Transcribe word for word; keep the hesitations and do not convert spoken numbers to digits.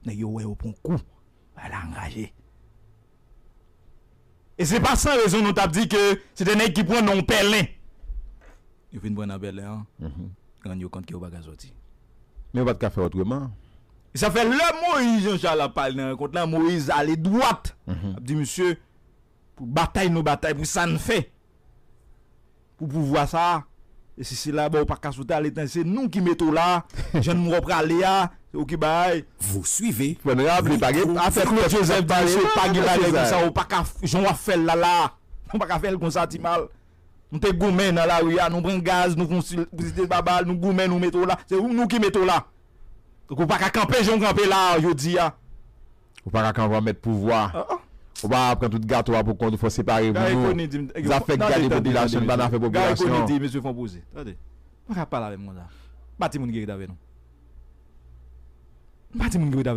Nèg yo wè yo pran kou. Bagay la anraje. E se pa san rezon nou t ap di ke se te nèg ki pran nan yon pèlen. Yo vin pran nan pèlen an, rann yo kont ke yo pa ka sòti. Men yo pa t ka fè otreman. E sa fè lè Moyiz Jan Chal ap pale nan rankont la, Moyiz ale dwat. Ap di misye, pou batay nou batay, pou sa n fè. Pou pouvwa sa a. E si se la, bon, ou pa ka sot ale tan, se nou ki mete w la. Jan nou wè w prale a, se ou ki bay. Vous suivez. Fò n raple, pa gen afè Claude Joseph di pale, misye pa gen pa bagay gen konsa, sa. Ou pa ka, jan w ap fè l la la. Ou pa ka fè l konsa, ti mal. Nou te goumen nan lari a, nou pran gaz, nou fon vizite babal, nou goumen, nou mete w la. Se ou nou ki mete w la. Donk ou pa ka kanpe jan w kanpe la a, jodi a. Ou pa ka kanpe an mèt pouvwa. Ou pa pran tout gato a pou kont ou, fò separe pou nou. Zafè gade popilasyon, pa nan afè popilasyon. Gary Conille di, mesye fon poze. Tande. Mwen ka pale avè m konsa. Pa timoun ki ret avè nou. Pa timoun ki ret avè